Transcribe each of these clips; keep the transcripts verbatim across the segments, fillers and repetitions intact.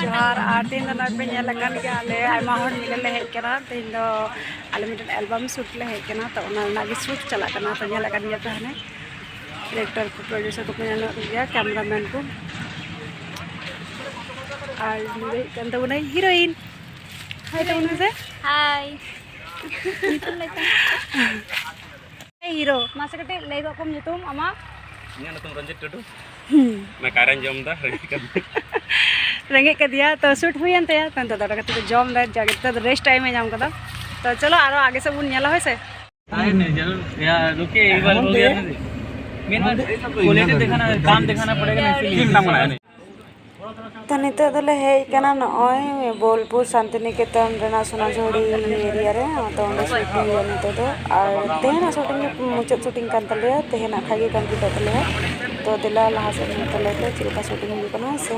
ᱡᱚᱦᱟᱨ᱾ ᱟᱨ ᱛᱮᱦᱮᱧ ᱫᱚ ᱱᱚᱜᱼᱚᱭ ᱯᱮ ᱧᱮᱞ ᱟᱠᱟᱱ ᱜᱮᱭᱟ, ᱟᱞᱮ ᱟᱭᱢᱟ ᱦᱚᱲ ᱢᱤᱞᱮ ᱞᱮ ᱦᱮᱡ ᱟᱠᱟᱱᱟ᱾ ᱛᱮᱦᱮᱧ ᱫᱚ ᱟᱞᱮ ᱢᱤᱫᱴᱮᱱ ᱮᱞᱵᱟᱢ ᱥᱩᱴ ᱞᱮ ᱦᱮᱡ ᱟᱠᱟᱱᱟ, ᱛᱚ ᱚᱱᱟ ᱨᱮᱱᱟᱜ ᱜᱮ ᱥᱩᱴ ᱪᱟᱞᱟᱜ ᱠᱟᱱᱟ᱾ ᱛᱚ ᱧᱮᱞ ᱟᱠᱟᱱ ᱜᱮᱭᱟ ᱯᱮ ᱦᱟᱱᱮ ᱰᱤᱨᱮᱠᱴᱚᱨ ᱠᱚ, ᱯᱨᱚᱰᱭᱩᱥᱟᱨ ᱠᱚᱯᱮ ᱧᱮᱞ ᱧᱟᱢ ᱠᱚᱜᱮᱭᱟ, ᱠᱮᱢᱨᱟᱢᱮᱱ ᱠᱚ᱾ ᱟᱨ ᱱᱩᱭ ᱫᱚ ᱦᱩᱭᱩᱜ ᱠᱟᱱ ᱛᱟᱵᱚᱱᱟᱭ ᱦᱤᱨᱳᱭᱤᱱ᱾ ᱦᱟᱭ ᱛᱟᱵᱚᱱ ᱢᱮᱥᱮ᱾ ᱦᱟᱭ᱾ ᱧᱩᱛᱩᱢ ᱞᱟᱹᱭ ᱛᱟᱢ᱾ ᱦᱤᱨᱳ, ᱢᱟᱥᱮ ᱠᱟᱹᱴᱤᱡ ᱞᱟᱹᱭ ᱜᱚᱫ ᱠᱚᱢ ᱧᱩᱛᱩᱢ ᱟᱢᱟᱜ᱾ ᱤᱧᱟᱹᱜ ᱧᱩᱛᱩᱢ ᱨᱚᱧᱡᱤᱛ ᱴᱩᱰᱩ᱾ ᱦᱩᱸ᱾ ᱚᱱᱟ ᱠᱟᱨᱮᱧ ᱡᱚᱢ ᱮᱫᱟ, ᱨᱮᱸᱜᱮᱡ ᱠᱟᱱᱟ᱾ ᱨᱮᱸᱜᱮᱡ ᱠᱟᱫᱮᱭᱟ, ᱛᱚ ᱥᱩᱴ ᱦᱩᱭᱮᱱ ᱛᱟᱭᱟ, ᱛᱚ ᱱᱤᱛᱚᱜ ᱫᱚ ᱚᱸᱰᱮ ᱠᱟᱛᱮ ᱫᱚ ᱡᱚᱢ ᱮᱫᱟ, ᱡᱟᱜᱮ ᱱᱤᱛᱚᱜ ᱫᱚ ᱨᱮᱥᱴ ᱴᱟᱭᱤᱢ ᱮ ᱧᱟᱢ ᱠᱟᱫᱟ᱾ ᱛᱚ ᱪᱚᱞᱚ ᱟᱨᱚ ᱟᱜᱮ ᱥᱮᱫ ᱵᱚᱱ ᱧᱮᱞᱟ, ᱦᱳᱭ ᱥᱮ? नहीं, नहीं, जरूर। यार, रुकिए, एक बार हो गया ना जी। मेन बात क्वालिटी दिखाना, काम दिखाना पड़ेगा ना, इसीलिए। ᱛᱚ ᱱᱤᱛᱚᱜ ᱫᱚᱞᱮ ᱦᱮᱡ ᱟᱠᱟᱱᱟ ᱱᱚᱜᱼᱚᱭ ᱵᱳᱞᱯᱩᱨ ᱥᱟᱱᱛᱤᱱᱤᱠᱮᱛᱚᱱ ᱨᱮᱱᱟᱜ ᱥᱚᱱᱟᱡᱷᱩᱨᱤ ᱮᱨᱤᱭᱟ ᱨᱮ᱾ ᱛᱚ ᱚᱸᱰᱮ ᱥᱩᱴᱤᱝ ᱦᱩᱭᱩᱜᱼᱟ ᱱᱤᱛᱚᱜ ᱫᱚ᱾ ᱟᱨ ᱛᱮᱦᱮᱧᱟᱜ ᱥᱩᱴᱤᱝ ᱜᱮ ᱢᱩᱪᱟᱹᱫ ᱥᱩᱴᱤᱝ ᱠᱟᱱ ᱛᱟᱞᱮᱭᱟ, ᱛᱮᱦᱮᱧᱟᱜ ᱠᱷᱟᱡ ᱜᱮ ᱠᱚᱢᱯᱞᱤᱴᱚᱜ ᱛᱟᱞᱮᱭᱟ᱾ ᱛᱚ ᱫᱮᱞᱟ ᱞᱟᱦᱟ ᱥᱮᱫ ᱧᱮᱞ ᱛᱟᱞᱮ ᱯᱮ ᱪᱮᱫ ᱞᱮᱠᱟ ᱥᱩᱴᱤᱝ ᱦᱩᱭᱩᱜ ᱠᱟᱱᱟ, ᱦᱮᱸ ᱥᱮ᱾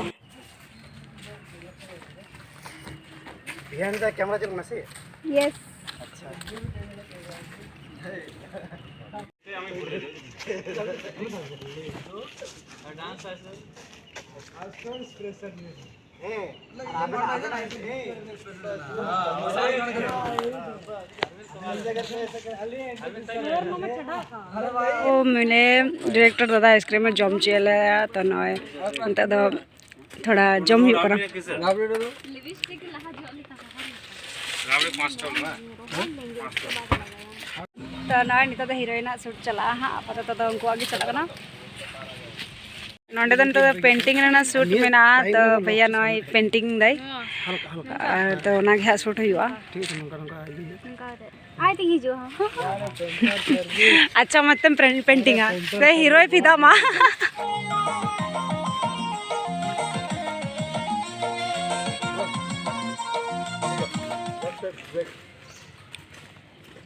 ध्यान दे, कैमरा चल मसी। यस। अच्छा। ᱛᱚ ᱢᱟᱱᱮ ᱰᱤᱨᱮᱠᱴᱚᱨ ᱫᱟᱫᱟ ᱟᱭᱤᱥᱠᱨᱤᱢ ᱮ ᱡᱚᱢ ᱦᱚᱪᱚᱭᱮᱫ ᱞᱮᱭᱟ, ᱛᱚ ᱱᱚᱜᱼᱚᱭ ᱱᱤᱛᱚᱜ ᱫᱚ ᱛᱷᱚᱲᱟ ᱡᱚᱢ ᱦᱩᱭᱩᱜ ᱠᱟᱱᱟ᱾ ᱛᱚ ᱱᱚᱜᱼᱚᱭ ᱱᱤᱛᱚᱜ ᱫᱚ ᱦᱤᱨᱳᱭᱤᱱᱟᱜ ᱥᱩᱴ ᱪᱟᱞᱟᱜᱼᱟ ᱦᱟᱸᱜ, ᱟᱯᱟᱛᱚᱛᱚ ᱫᱚ ᱩᱱᱠᱩᱣᱟᱜ ᱜᱮ ᱪᱟᱞᱟᱜ ᱠᱟᱱᱟ᱾ ᱱᱚᱸᱰᱮ ᱫᱚ ᱱᱤᱛᱚᱜ ᱫᱚ ᱯᱮᱱᱴᱤᱝ ᱨᱮᱱᱟᱜ ᱥᱩᱴ ᱢᱮᱱᱟᱜᱼᱟ, ᱛᱚ ᱵᱷᱟᱭᱭᱟ ᱱᱚᱜᱼᱚᱭ ᱯᱮᱱᱴᱤᱝ ᱫᱟᱭ᱾ ᱟᱨ ᱛᱚ ᱚᱱᱟ ᱜᱮ ᱦᱟᱸᱜ ᱥᱩᱴ ᱦᱩᱭᱩᱜᱼᱟ᱾ ᱟᱡ ᱛᱮᱜᱮ ᱦᱤᱡᱩᱜᱼᱟ᱾ ᱟᱪᱪᱷᱟ, ᱢᱚᱡᱽ ᱛᱮᱢ ᱯᱮᱱ-, ᱯᱮᱱᱴᱤᱝᱟ᱾ ᱥᱮ ᱦᱤᱨᱳᱭ ᱯᱷᱤᱫᱟ ᱢᱟ᱾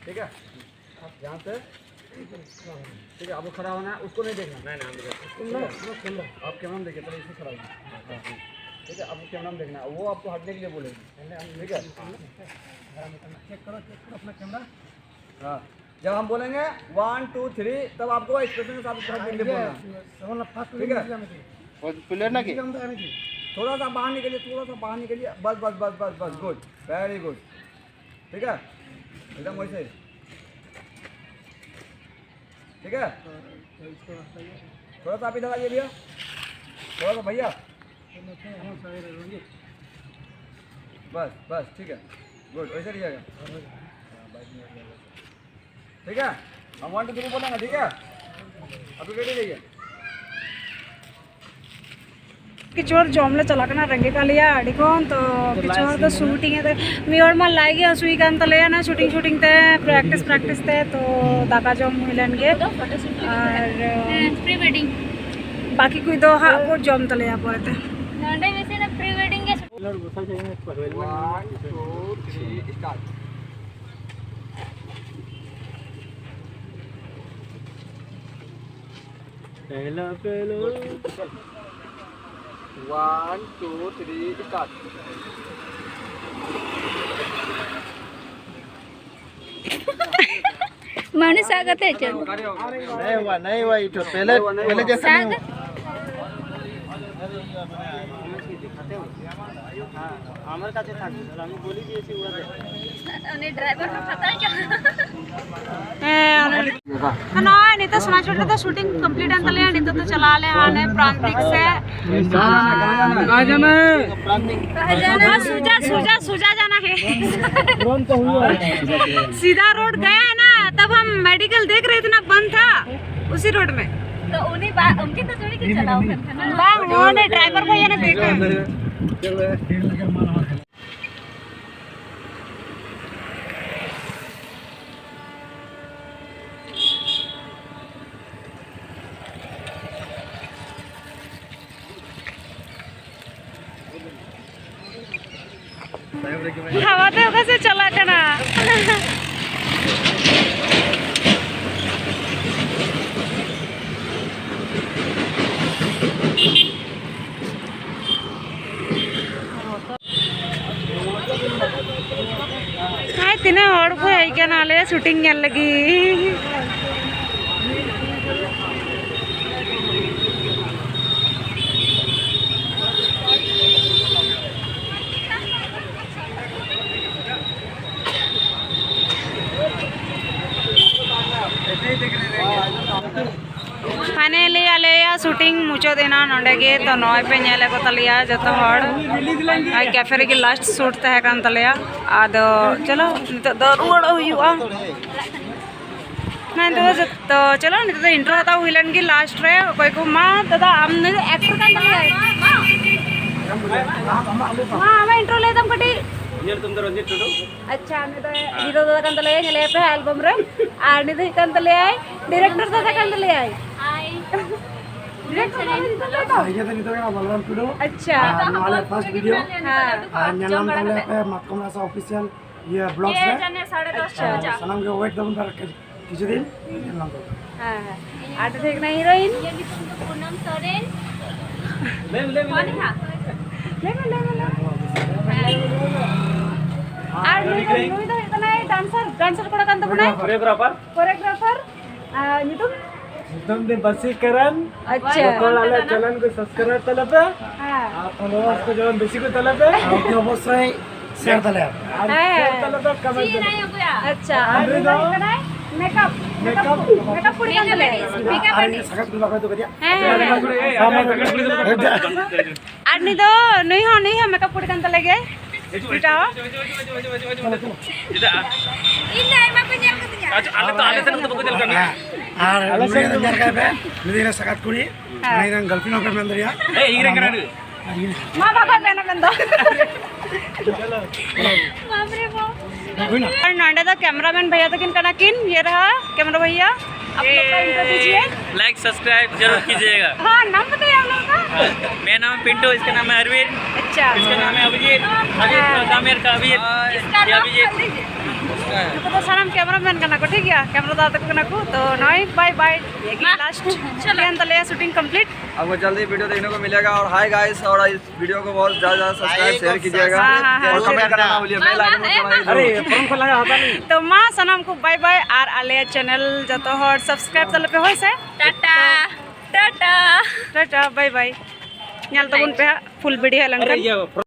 ठीक है, आप यहाँ से, ठीक है, अब वो खड़ा होना है, उसको नहीं देखना। नहीं, नहीं, हम देखते हैं। आप कैमरा में देखिए, पहले इसको खड़ा होइए। ठीक है, अब कैमरा में देखना है, वो आपको हटने के लिए बोलेगी। ठीक है, चेक करो, चेक करो अपना कैमरा। हाँ, जब हम बोलेंगे वन टू थ्री, तब आपको एक्सप्रेशन के साथ उठा के बोलना। ठीक है? प्लेयर ना की? थोड़ा सा बाहर निकलिए, थोड़ा सा बाहर निकलिए। बस, बस, बस, बस, बस, गुड, वेरी गुड। ठीक है, एकदम वैसे ही। ठीक है, थोड़ा सा आप इधर आइए भैया, थोड़ा सा भैया। बस, बस, ठीक है, गुड, वैसे रहिएगा। हाँ, बाईस मिनट में। ठीक है, हम वन टू थ्री बोलेंगे, ठीक है? अभी रेडी रहिए। ᱠᱤᱪᱷᱩ ᱦᱚᱲ ᱡᱚᱢ ᱞᱮ ᱪᱟᱞᱟᱜ ᱠᱟᱱᱟ, ᱨᱮᱸᱜᱮᱡ ᱠᱟᱜ ᱞᱮᱭᱟ ᱟᱹᱰᱤ ᱠᱷᱚᱱ᱾ ᱛᱚ ᱠᱤᱪᱷু ᱦᱚᱲ ᱫᱚ ᱥᱩᱴᱤᱝ ᱮᱫᱟ, ᱢᱤᱫ ᱦᱚᱲ ᱢᱟ ᱞᱟᱡ ᱜᱮ ᱦᱟᱹᱥᱩᱭ ᱠᱟᱱ ᱛᱟᱞᱮᱭᱟ ᱱᱟ ᱥᱩᱴᱤᱝ ᱥᱩᱴᱤᱝ ᱛᱮ, ᱯᱨᱮᱠᱴᱤᱥ ᱯᱨᱮᱠᱴᱤᱥ ᱛᱮ᱾ ᱛᱚ ᱫᱟᱠᱟ ᱡᱚᱢ ᱦᱩᱭ ᱞᱮᱱ ᱜᱮ᱾ ᱟᱨ ᱯᱨᱤ ᱣᱮᱰᱤᱝ ᱵᱟᱹᱠᱤ ᱠᱚ ᱫᱚ ᱦᱟᱸᱜ ᱠᱚ ᱡᱚᱢ ᱛᱟᱞᱮᱭᱟ ᱯᱚᱨᱮᱛᱮ᱾ ᱱᱚᱰᱮ ᱵᱮᱥᱤ ᱯᱨᱤ ᱣᱮᱰᱤᱝ ᱜᱮ᱾ One, two, three, start. पहला पहला। One, two, three, start. माने सागत है चल। नहीं हुआ, नहीं हुआ, ये तो पहले, पहले जैसा नहीं हुआ। আমার কাছে থাকবে, তাহলে আমি বলি দিয়েছি ওরা। ᱩᱱᱤ ᱰᱨᱟᱭᱵᱷᱟᱨ ᱦᱚᱸ ᱠᱷᱟᱛᱟᱭ ᱠᱟᱱᱟ᱾ ᱦᱮᱸ, ᱚᱱᱟ ᱱᱚᱜᱼᱚᱭ ᱱᱤᱛᱚᱜ ᱥᱚᱱᱟᱪᱩᱨ ᱨᱮᱫᱚ ᱥᱩᱴᱤᱝ ᱠᱚᱢᱯᱞᱤᱴ ᱮᱱ ᱛᱟᱞᱮᱭᱟ᱾ ᱱᱤᱛᱚᱜ ᱫᱚ ᱪᱟᱞᱟᱜ ᱟᱞᱮ ᱦᱟᱱᱮ ᱯᱨᱟᱱᱛᱤᱠ ᱥᱮ᱾ ᱟᱨ ᱥᱩᱡᱟ, ᱥᱩᱡᱟ, ᱥᱩᱡᱟ ᱡᱟᱱᱟ ᱦᱮ᱾ ᱥᱤᱫᱷᱟ ᱨᱳᱰ ᱜᱟᱭᱟ ᱦᱮ ᱱᱟ, ᱛᱟᱵ ᱦᱟᱢ ᱢᱮᱰᱤᱠᱟᱞ ᱫᱮᱠᱷ ᱨᱮᱦᱮ ᱛᱷᱮ ᱱᱟ, ᱵᱚᱱᱫᱷ ᱛᱷᱟ᱾ ᱩᱥᱤ ᱨᱳᱰ ᱢᱮ᱾ ᱛᱚ ᱩᱱᱤ ᱵᱟ-, ᱩᱱᱠᱤᱱ ᱫᱚ ᱡᱩᱲᱤ ᱠᱤᱱ ᱪᱟᱞᱟᱣ ᱠᱟᱱ ᱛᱟᱦᱮᱱᱟ᱾ ᱵᱟᱝ, ᱩᱱᱤ ᱰᱨᱟᱭᱵᱷᱟᱨ ᱵᱷᱟᱭᱭᱟ ᱱᱮ ᱫᱮᱠᱷᱟ᱾ ᱦᱟᱣᱟ ᱛᱮ ᱚᱠᱟ ᱥᱮᱫ ᱪᱟᱞᱟᱜ ᱠᱟᱱᱟ? ᱦᱟᱭ, ᱛᱤᱱᱟᱹᱜ ᱦᱚᱲ ᱠᱚ ᱦᱮᱡ ᱠᱟᱱᱟ ᱟᱞᱮ ᱥᱩᱴᱤᱝ ᱧᱮᱞ ᱞᱟᱹᱜᱤᱫ᱾ ᱥᱩᱴᱤᱝ ᱢᱩᱪᱟᱹᱫ ᱮᱱᱟ ᱱᱚᱸᱰᱮ ᱜᱮ᱾ ᱛᱚ ᱱᱚᱜᱼᱚᱭ ᱯᱮ ᱧᱮᱞᱮᱫ ᱠᱚ ᱛᱟᱞᱮᱭᱟ ᱡᱚᱛᱚ ᱦᱚᱲ, ᱟᱨ ᱠᱮᱯᱷᱮ ᱨᱮᱜᱮ ᱞᱟᱥᱴ ᱥᱩᱴ ᱛᱟᱦᱮᱸ ᱠᱟᱱ ᱛᱟᱞᱮᱭᱟ᱾ ᱟᱫᱚ ᱪᱚᱞᱚ ᱱᱤᱛᱚᱜ ᱫᱚ ᱨᱩᱣᱟᱹᱲᱚᱜ ᱦᱩᱭᱩᱜᱼᱟ᱾ ᱢᱟ ᱱᱤᱛᱚᱜ ᱫᱚ ᱡᱚᱛᱚ, ᱪᱚᱞᱚ ᱱᱤᱛᱚᱜ ᱫᱚ ᱤᱱᱴᱨᱳ ᱦᱟᱛᱟᱣ ᱦᱩᱭ ᱞᱮᱱ ᱜᱮ ᱞᱟᱥᱴ ᱨᱮ᱾ ᱚᱠᱚᱭ ᱠᱚ, ᱢᱟ ᱫᱟᱫᱟ ᱟᱢ ᱱᱩᱭ ᱫᱚ ᱮᱠᱴᱚᱨ ᱠᱟᱱ ᱛᱟᱞᱮᱭᱟᱭ᱾ ᱢᱟ ᱟᱢᱟᱜ ᱤᱱᱴᱨᱳ ᱞᱟᱹᱭ ᱛᱟᱢ ᱠᱟᱹᱴᱤᱡ᱾ ᱤᱧᱟᱹᱜ ᱧᱩᱛᱩᱢ ᱫᱚ ᱨᱚᱧᱡᱤᱛ ᱴᱩᱰᱩ᱾ ᱟᱪᱪᱷᱟ, ᱩᱱᱤ ᱫᱚ ᱦᱤᱨᱳ ᱫᱟᱫᱟ ᱠᱟᱱ ᱛᱟᱞᱮᱭᱟᱭ, ᱧᱮᱞᱮᱭᱟ ᱯᱮ ᱮᱞᱵᱟᱢ ᱨᱮ᱾ ᱟᱨ ᱩᱱᱤ ᱫᱚ ᱦᱩᱭᱩᱜ ᱠᱟᱱ ᱛᱟᱞᱮᱭᱟᱭ ᱰᱤᱨᱮᱠᱴᱚᱨ ᱫᱟᱫᱟ ᱠᱟᱱ ᱛᱟᱞᱮᱭᱟᱭ᱾ ᱰᱤᱨᱮᱠᱴᱚᱨ ᱫᱟᱫᱟ ᱠᱟᱱ ᱛᱟᱞᱮᱭᱟᱭ ᱛᱚ? ᱤᱧᱟᱹᱜ ᱫᱚ ᱱᱤᱛᱚᱜ ᱠᱟᱱᱟ ᱵᱚᱞᱨᱟᱢ ᱴᱩᱰᱩ᱾ ᱟᱪᱪᱷᱟ᱾ ᱟᱨ ᱱᱚᱣᱟ ᱟᱞᱮ ᱯᱷᱟᱨᱥᱴ ᱵᱷᱤᱰᱤᱭᱳ᱾ ᱦᱮᱸ᱾ ᱟᱨ ᱧᱮᱞ ᱧᱟᱢ ᱛᱟᱞᱮ ᱯᱮ ᱢᱟᱛᱠᱚᱢ ᱨᱟᱥᱟ ᱚᱯᱷᱤᱥᱤᱭᱟᱞ ᱤᱭᱟᱹ ᱵᱞᱚᱜᱥ ᱨᱮ᱾ ᱟᱪᱪᱷᱟ᱾ ᱥᱟᱱᱟᱢ ᱜᱮ ᱣᱮᱴ ᱫᱟᱵᱚᱱ ᱛᱟᱦᱞᱮ ᱠᱤᱪᱷᱩ ᱫᱤᱱ ᱧᱮᱞ ᱧᱟᱢ ᱛᱟᱵᱚᱱ᱾ ᱦᱮᱸ, ᱦᱮᱸ᱾ ᱟᱨ ᱴᱷᱤᱠ ᱱᱟ ᱦᱤᱨᱳᱭᱤᱱ? ᱤᱧᱟᱹᱜ ᱧᱩᱛᱩᱢ ᱫᱚ ᱯᱩᱱᱟᱢ ᱥᱚᱨᱮᱱ᱾ ᱞᱟᱹᱭ ᱢᱮ, ᱞᱟᱹᱭ ᱢᱮ, ᱞᱟᱹᱭ ᱢᱮ᱾ ᱞᱟᱹᱭ ᱢᱮ, ᱞᱟᱹᱭ ᱢᱮ, ᱞᱟᱹᱭ ᱢᱮ᱾ ᱟᱨ ᱱᱩᱭ ᱫᱚ, ᱱᱩᱭ ᱫᱚ ᱦᱩᱭᱩᱜ ᱠᱟᱱᱟᱭ ᱰᱟᱱᱥᱟᱨ, ᱰᱟᱱᱥᱟᱨ ᱠᱚᱲᱟ ᱠᱟᱱ ᱛᱟᱵᱚᱱᱟᱭ᱾ ᱠᱳᱨᱤᱭᱳᱜᱨᱟᱯᱷᱟᱨ᱾ ᱠᱳᱨᱤᱭᱳᱜᱨᱟᱯᱷᱟᱨ᱾ ᱟᱨ ᱧᱩᱛᱩᱢ? ᱧᱩᱛᱩᱢ ᱫᱚ ᱵᱟᱥᱤ ᱠᱟᱨᱟᱱ᱾ ᱟᱪᱪᱷᱟ᱾ ᱡᱚᱛᱚ ᱦᱚᱲ ᱟᱞᱮ ᱪᱮᱱᱮᱞ ᱠᱚ ᱥᱟᱵᱥᱠᱨᱟᱭᱤᱵ ᱛᱟᱞᱮ ᱯᱮ᱾ ᱦᱮᱸ᱾ ᱟᱨ ᱯᱷᱚᱞᱳᱣᱟᱨᱥ ᱠᱚ ᱡᱮᱢᱚᱱ ᱵᱮᱥᱤ ᱠᱚ ᱛᱟᱞᱮ ᱯᱮ᱾ ᱟᱨ ᱚᱵᱚᱥᱥᱳᱭ ᱥᱮᱭᱟᱨ ᱛᱟᱞᱮ ᱯᱮ᱾ ᱟᱨ ᱦᱮᱸ᱾ ᱥᱮᱭᱟᱨ ᱛᱟᱞᱮ ᱯᱮ, ᱠᱚᱢᱮᱱᱴ ᱛᱟᱞᱮ ᱯᱮ᱾ ᱟᱪᱪᱷᱟ, ᱟᱨ ᱱᱩᱭ ᱫᱚ ᱦᱩᱭᱩᱜ ᱠᱟᱱᱟᱭ ᱢᱮᱠᱟᱯ, ᱢᱮᱠᱟᱯ, ᱢᱮᱠᱟᱯ ᱠᱩᱲᱤ ᱠᱟᱱ ᱛᱟᱞᱮᱭᱟ᱾ ᱟᱨ ᱤᱧ ᱥᱟᱠᱟᱛ ᱠᱩᱲᱤ ᱵᱟᱠᱚ ᱦᱤᱡᱩᱜ ᱠᱟᱱᱟ᱾ ᱦᱮᱸ, ᱦᱮᱸ, ᱦᱮᱸ᱾ ᱟᱨ ᱱᱩᱭ ᱫᱚ, ᱱᱩᱭ ᱦᱚᱸ ᱢᱮᱠᱟᱯ ᱠᱩᱲᱤ ᱠᱟᱱ ᱛᱟᱞᱮ ᱜᱮ᱾ ᱮᱴᱟᱜ ᱦᱚᱸ? ᱤᱧ ᱫᱚ ᱟᱭᱢᱟ ᱠᱚ ᱧᱮᱞ ᱠᱟᱫᱤᱧᱟ᱾ ᱟᱪᱪᱷᱟ, ᱟᱞᱮ ᱫᱚ, ᱟᱞᱮ ᱥᱮᱱ ᱫᱚ ᱵᱟᱠᱚ ᱧᱮᱞ ᱠᱟᱜ ᱢᱮᱭᱟ᱾ ᱟᱨ ᱱᱩᱭ ᱫᱚ ᱧᱮᱞ ᱠᱟᱭ ᱯᱮ, ᱱᱩᱭ ᱫᱚ ᱥᱟᱠᱟᱛ ᱠᱩᱲᱤ, ᱦᱮᱸ᱾ ᱱᱩᱭ ᱨᱮᱱ ᱜᱟᱨᱞᱯᱷᱨᱮᱱᱰ ᱦᱚᱸᱯᱮ ᱢᱮᱱ ᱫᱟᱲᱮᱭᱟᱜᱼᱟ᱾ ᱮᱭ, ᱤᱧ ᱨᱮᱱ ᱠᱟᱱᱟ ᱱᱩᱭ᱾ ᱢᱟ ᱵᱟᱵᱟ ᱢᱮᱱᱟ ᱢᱮᱱᱫᱚ᱾ ᱵᱟᱯ ᱨᱮ ᱵᱟᱯ᱾ ᱦᱩᱭᱱᱟ? ᱟᱨ ᱱᱚᱰᱮ ᱫᱚ ᱠᱮᱢᱨᱟᱢᱮᱱ ᱵᱷᱟᱭᱟ ᱛᱟᱹᱠᱤᱱ ᱠᱟᱱᱟ ᱠᱤᱱ, ᱤᱭᱟᱹ ᱨᱮᱦᱟ, ᱠᱮᱢᱨᱟ ᱵᱷᱟᱭᱟ, ᱟᱯ ᱞᱳᱜ ᱠᱟ ᱤᱱᱴᱨᱳ ᱫᱤᱡᱤᱭᱮ᱾ लाइक सब्सक्राइब जरूर कीजिएगा। हाँ, नाम बताइए आप लोगों का। हाँ, मेरा नाम पिंटू, इसका नाम है अरविंद, अच्छा। इसका नाम है अभिजीत। अभिजीत, हाँ। नाम मेरा का अभिजीत। इसका ये नाम अभिजीत। बोल दीजिए। ᱱᱩᱠᱩ ᱫᱚ ᱥᱟᱱᱟᱢ ᱠᱮᱢᱨᱟᱢᱮᱱ ᱠᱟᱱᱟ ᱠᱚ, ᱴᱷᱤᱠ ᱜᱮᱭᱟ? ᱠᱮᱢᱨᱟ ᱫᱟᱫᱟ ᱛᱟᱠᱚ ᱠᱟᱱᱟ ᱠᱚ᱾ ᱛᱚ ᱱᱚᱜᱼᱚᱭ ᱵᱟᱭ ᱵᱟᱭ, ᱢᱟ, ᱞᱟᱥᱴ ᱪᱚᱞᱚ᱾ ᱠᱟᱱ ᱛᱟᱞᱮᱭᱟ ᱥᱩᱴᱤᱝ ᱠᱚᱢᱯᱞᱤᱴ᱾ आपको जल्दी वीडियो देखने को मिलेगा। और हाय गाइस, और इस वीडियो को बहुत ज़्यादा ज़्यादा सब्सक्राइब, शेयर कीजिएगा। हाँ, हाँ, हाँ, और शेयर कमेंट करना ना भूलिए, बेल आइकन को दबाना जरूर। अरे, फोन को लगा, हटा नहीं। तो मा सनाम को बाय बाय, ᱟᱨ ᱟᱞᱮᱭᱟᱜ ᱪᱮᱱᱮᱞ ᱡᱚᱛᱚ ᱦᱚᱲ ᱥᱟᱵᱥᱠᱨᱟᱭᱤᱵ ᱛᱟᱞᱮ ᱯᱮ, ᱦᱳᱭ ᱥᱮ? ᱴᱟᱴᱟ, ᱴᱟᱴᱟ᱾ ᱴᱟᱴᱟ, ᱵᱟᱭ ᱵᱟᱭ᱾ ᱧᱮᱞ ᱛᱟᱵᱚᱱ ᱯᱮ ᱦᱟᱸᱜ ᱯᱷᱩᱞ ᱵᱷᱤᱰᱤᱭᱳ ᱦᱮᱡ ᱞᱮᱱᱠᱷᱟᱱ᱾